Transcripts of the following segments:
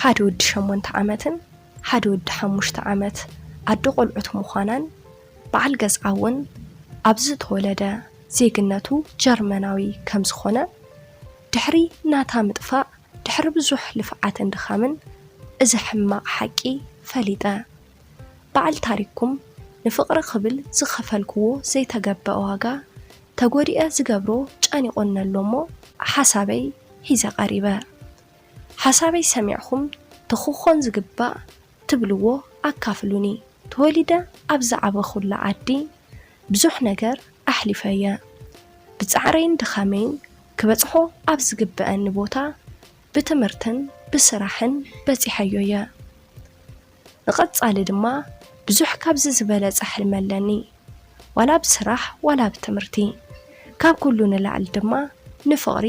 ሓደ ወዲ ሸሞንተ ዓመትን ሓደ ወዲ ሓሙሽተ ዓመት ኣደ ቆልዑት ምዃናን፣ በዓል ገዝኣ እውን ኣብዚ ተወለደ፣ ዜግነቱ ጀርመናዊ ከም ዝኾነ፣ ድሕሪ ናታ ምጥፋእ ድሕሪ ብዙሕ ልፍዓትን ድኻምን እዚ ሕማቕ ሓቂ ፈሊጠ። በዓል ታሪክኩም ንፍቕሪ ክብል ዝኸፈልክዎ ዘይተገበአ ዋጋ፣ ተጎዲኤ ዝገብሮ ጨኒቑኒ ኣሎ እሞ፣ ሓሳበይ ሒዘ ቀሪበ። ሓሳበይ ሰሚዕኹም፣ እቲ ክኾን ዝግባእ ትብልዎ ኣካፍሉኒ። ተወሊደ ኣብ ዝዓበኹላ ዓዲ ብዙሕ ነገር ኣሕሊፈ እየ። ብጻዕረይን ድኻመይን ክበጽሖ ኣብ ዝግበኣኒ ቦታ ብትምህርትን ብስራሕን በጺሐዮ እየ። ንቐጻሊ ድማ ብዙሕ ካብዚ ዝበለጸ ሕልሚ ኣለኒ። ዋላ ብስራሕ ዋላ ብትምህርቲ። ካብ ኩሉ ንላዕሊ ድማ ንፍቕሪ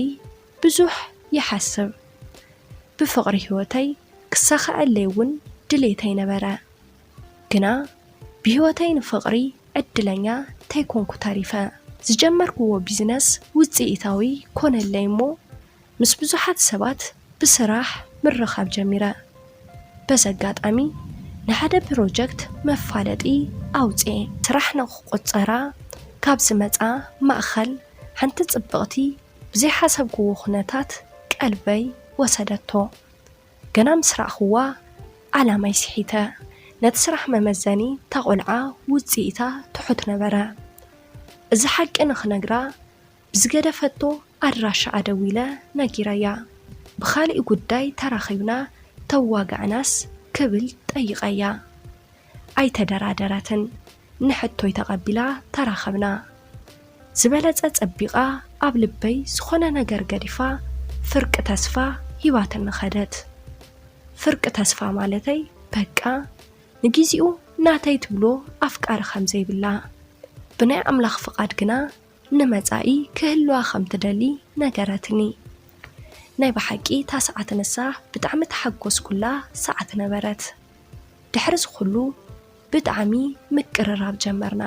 ብዙሕ ይሓስብ። ብፍቕሪ ህይወተይ ክሳኸዐለይ እውን ድሌተይ ነበረ። ግና ብህይወተይ ንፍቕሪ ዕድለኛ ተይኮንኩ ተሪፈ። ዝጀመርክዎ ቢዝነስ ውጽኢታዊ ኮነለይ እሞ፣ ምስ ብዙሓት ሰባት ብስራሕ ምርኻብ ጀሚረ። በዚ ኣጋጣሚ ንሓደ ፕሮጀክት መፋለጢ ኣውጽኤ። ስራሕ ንኽቁጸራ ካብ ዝመጻ ማእኸል ሓንቲ ጽብቕቲ ብዘይሓሰብክዎ ኩነታት ቀልበይ ወሰደቶ። ገና ምስ ረኣኽዋ ዓላማይ ስሒተ። ነቲ ስራሕ መመዘኒ እታ ቆልዓ ውጽኢታ ትሑት ነበረ። እዚ ሓቂ ንኽነግራ ብዝገደፈቶ ኣድራሻኣ ደዊለ ነጊረያ። ብኻልእ ጉዳይ ተራኺብና ተዋጋዕናስ ክብል ጠይቐያ። ኣይተደራደረትን። ንሕቶይ ተቐቢላ ተራኸብና። ዝበለጸ ጸቢቓ ኣብ ልበይ ዝኾነ ነገር ገዲፋ ፍርቂ ተስፋ ሂባትኒ ኸደት። ፍርቂ ተስፋ ማለተይ በቃ ንጊዜኡ ናተይ ትብሎ ኣፍቃሪ ከም ዘይብላ፣ ብናይ ኣምላኽ ፍቓድ ግና ንመጻኢ ክህልዋ ከም ትደሊ ነገረትኒ። ናይ ብሓቂ እታ ሰዓት ንሳ ብጣዕሚ ተሓጎስኩላ ሰዓት ነበረት። ድሕሪ እዚ ኩሉ ብጣዕሚ ምቅርራብ ጀመርና።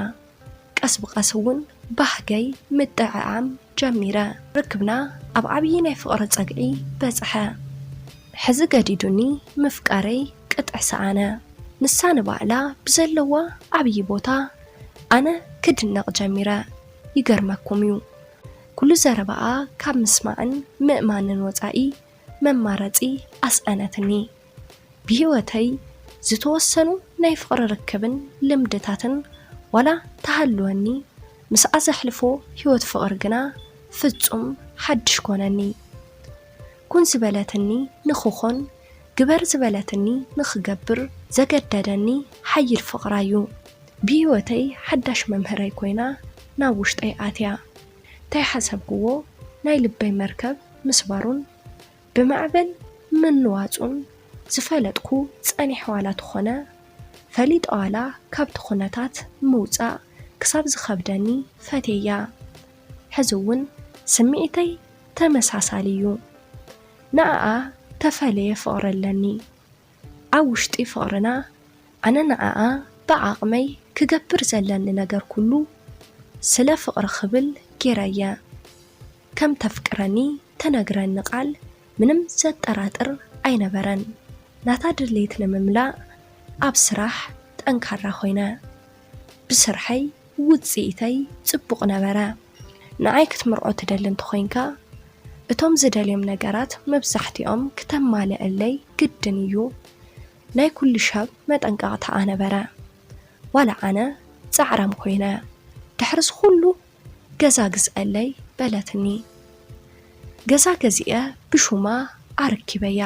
ቀስ ብቀስ እውን ባህገይ ምጥዕዓም ጀሚረ። ርክብና ኣብ ዓብዪ ናይ ፍቕሪ ጸግዒ በጽሐ። ሕዚ ገዲዱኒ ምፍቃረይ ቅጥዕ ሰኣነ። ንሳ ንባዕላ ብዘለዋ ዓብዪ ቦታ ኣነ ክድነቕ ጀሚረ። ይገርመኩም እዩ፣ ኩሉ ዘረባኣ ካብ ምስማዕን ምእማንን ወጻኢ መማረጺ ኣስኣነትኒ። ብህይወተይ ዝተወሰኑ ናይ ፍቕሪ ርክብን ልምድታትን ዋላ ተሃልወኒ፣ ምስኣ ዘሕልፎ ህይወት ፍቕሪ ግና ፍጹም ሓድሽ ኮነኒ። ኩን ዝበለትኒ ንኽኾን፣ ግበር ዝበለትኒ ንኽገብር ዘገደደኒ ሓይል ፍቕራ እዩ። ብህይወተይ ሓዳሽ መምህረይ ኮይና ናብ ውሽጠይ ኣትያ። እንታይ ሓሰብክዎ ናይ ልበይ መርከብ ምስባሩን ብማዕበል ምንዋጹን ዝፈለጥኩ ጸኒሐ ዋላ ተኾነ፣ ፈሊጠ ዋላ ካብቲ ኩነታት ምውጻእ ክሳብ ዝኸብደኒ ፈትየያ። ሕዚ እውን ስምዒተይ ተመሳሳሊ እዩ። ንኣኣ ተፈለየ ፍቕሪ ኣለኒ። ኣብ ውሽጢ ፍቕርና ኣነ ንኣኣ ብዓቕመይ ክገብር ዘለኒ ነገር ኩሉ ስለ ፍቕሪ ክብል ጌረየ። ከም ተፍቅረኒ ተነግረኒ ቃል ምንም ዘጠራጥር ኣይነበረን። ናታ ድሌት ንምምላእ ኣብ ስራሕ ጠንካራ ኮይነ። ብስርሐይ ውጽኢተይ ጽቡቕ ነበረ። ንዓይ ክትምርዖ ትደሊ እንተኾይንካ፣ እቶም ዝደልዮም ነገራት መብዛሕትኦም ክተማልኣለይ ግድን እዩ። ናይ ኩሉ ሰብ መጠንቀቕታኣ ነበረ። ዋላ ኣነ ጻዕራም ኮይነ፣ ድሕሪ እዚ ኩሉ ገዛ ግዝኣለይ በለትኒ። ገዛ ገዚኤ ብሹማ ኣረኪበያ።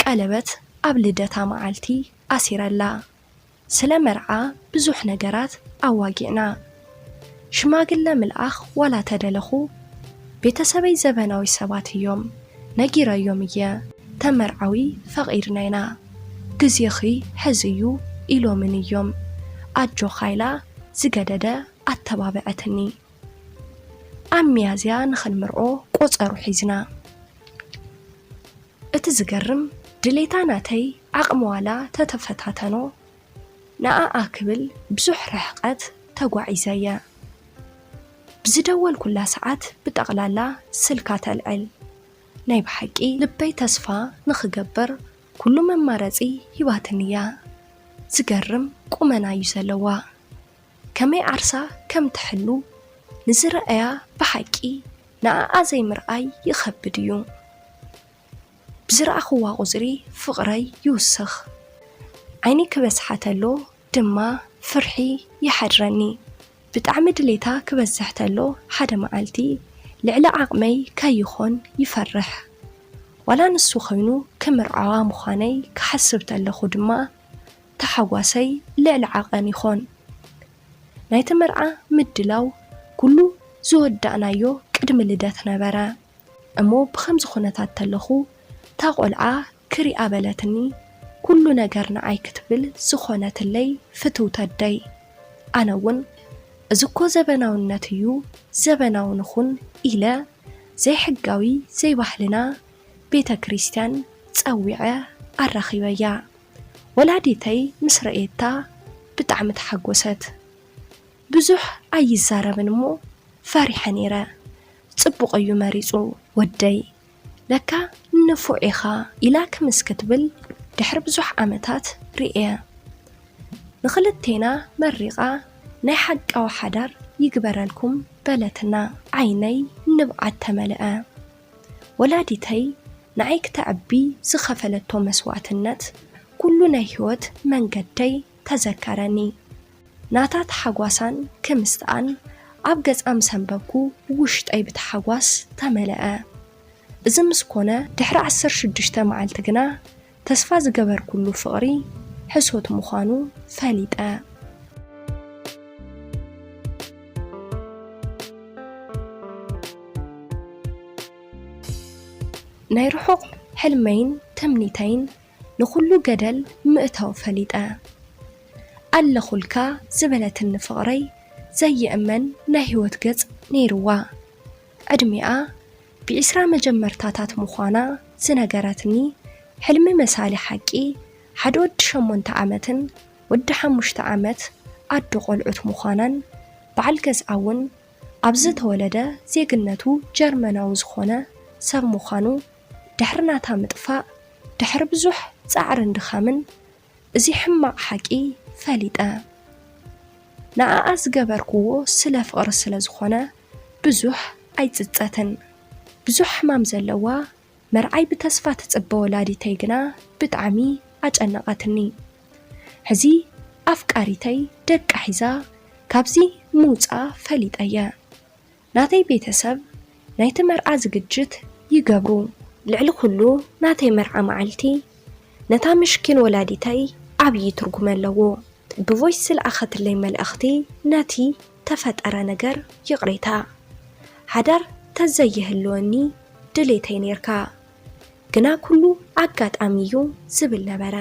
ቀለበት ኣብ ልደታ መዓልቲ ኣሲረላ። ስለ መርዓ ብዙሕ ነገራት ኣዋጊዕና። ሽማግለ ምልኣኽ ዋላ ተደለኹ፣ ቤተሰበይ ዘበናዊ ሰባት እዮም፣ ነጊረዮም እየ፣ ተመርዓዊ ፈቒድና ኢና፣ ግዜኺ ሕዚ እዩ ኢሎምኒ እዮም። ኣጆኻ ኢላ ዝገደደ ኣተባብዐትኒ። ኣብ ሚያዝያ ንኽንምርዖ ቆጸሩ ሒዝና። እቲ ዝገርም፣ ድሌታ ናተይ ዓቕሚ ዋላ ተተፈታተኖ፣ ንኣኣ ክብል ብዙሕ ርሕቀት ተጓዒዘ እየ። ብዝደወልኩላ ሰዓት ብጠቕላላ ስልካ ተልዕል። ናይ ብሓቂ ልበይ ተስፋ ንኽገብር ኩሉ መማረጺ ሂባትኒ እያ። ዝገርም ቁመና እዩ ዘለዋ። ከመይ ዓርሳ ከም ትሕሉ ንዝረኣያ ብሓቂ ንኣኣ ዘይምርኣይ ይኸብድ እዩ። ብዝረኣኽዋ ቁጽሪ ፍቕረይ ይውስኽ። ዓይኒ ክበዝሓ ተሎ ድማ ፍርሒ ይሓድረኒ። ብጣዕሚ ድሌታ ክበዝሕ ተሎ ሓደ መዓልቲ ልዕሊ ዓቕመይ ከይኾን ይፈርሕ። ዋላ ንሱ ኮይኑ ክምርዓዋ ምዃነይ ክሓስብ ተለኹ ድማ ተሓጓሰይ ልዕሊ ዓቐን ይኾን። ናይቲ መርዓ ምድላው ኩሉ ዝወዳእናዮ ቅድሚ ልደት ነበረ። እሞ ብኸምዚ ኩነታት ተለኹ እታ ቆልዓ ክሪኣ በለትኒ። ኩሉ ነገር ንዓይ ክትብል ዝኾነትለይ ፍትውቲ ኣደይ። ኣነ እውን እዚ እኮ ዘበናውነት እዩ፣ ዘበናዊ ንኹን ኢለ ዘይሕጋዊ ዘይባህልና ቤተ ክርስቲያን ጸዊዐ ኣራኺበያ። ወላዲተይ ምስ ረእየታ ብጣዕሚ ተሓጎሰት። ብዙሕ ኣይዛረብን እሞ ፈሪሐ ነይረ። ጽቡቕ እዩ መሪጹ ወደይ። ለካ ንፉዕ ኢኻ ኢላ ክምስ ክትብል ድሕሪ ብዙሕ ዓመታት ርእየ። ንኽልቴና መሪቓ ናይ ሓቃዊ ሓዳር ይግበረልኩም በለትና። ዓይነይ ንብዓት ተመልአ። ወላዲተይ ንዓይ ክተዕቢ ዝኸፈለቶ መስዋእትነት ኩሉ ናይ ህይወት መንገደይ ተዘከረኒ። ናታ ተሓጓሳን ክምስትኣን ኣብ ገጻ ምስ ኣንበብኩ ውሽጠይ ብተሓጓስ ተመልአ። እዚ ምስ ኮነ ድሕሪ ዓሰርተ ሽዱሽተ መዓልቲ ግና ተስፋ ዝገበርኩሉ ፍቕሪ ሕሶት ምዃኑ ፈሊጠ። ናይ ርሑቕ ሕልመይን ትምኒተይን ንኹሉ ገደል ምእታው ፈሊጠ። ኣለኹልካ ዝበለትኒ ፍቕረይ ዘይእመን ናይ ህይወት ገጽ ነይርዋ። ዕድሚኣ ብዒስራ መጀመርታታት ምዃና ዝነገረትኒ ሕልሚ መሳሊ ሓቂ፣ ሓደ ወዲ ሸሞንተ ዓመትን ወዲ ሓሙሽተ ዓመት ኣዶ ቆልዑት ምዃናን በዓል ገዝኣ እውን ኣብ ዝተወለደ ዜግነቱ ጀርመናዊ ዝኾነ ሰብ ምዃኑ ድሕሪ ናታ ምጥፋእ ድሕሪ ብዙሕ ጻዕርን ድኻምን እዚ ሕማቕ ሓቂ ፈሊጠ። ንኣኣ ዝገበርክዎ ስለ ፍቕሪ ስለ ዝኾነ ብዙሕ ኣይጽጸትን። ብዙሕ ሕማም ዘለዋ መርዓይ ብተስፋ ትጽበ ወላዲተይ ግና ብጣዕሚ ኣጨነቐትኒ። ሕዚ ኣፍቃሪተይ ደቃ ሒዛ ካብዚ ምውጻ ፈሊጠየ። ናተይ ቤተሰብ ናይቲ መርዓ ዝግጅት ይገብሩ። ልዕሊ ኩሉ ናተይ መርዓ መዓልቲ ነታ ምሽኪን ወላዲተይ ዓብዪ ትርጉም ኣለዎ። ብቮይስ ዝለኣኸትለይ መልእኽቲ ነቲ ተፈጠረ ነገር ይቕሬታ ሓዳር ተዘይህልወኒ ድሌተይ ነይርካ፣ ግና ኩሉ ኣጋጣሚ እዩ ዝብል ነበረ።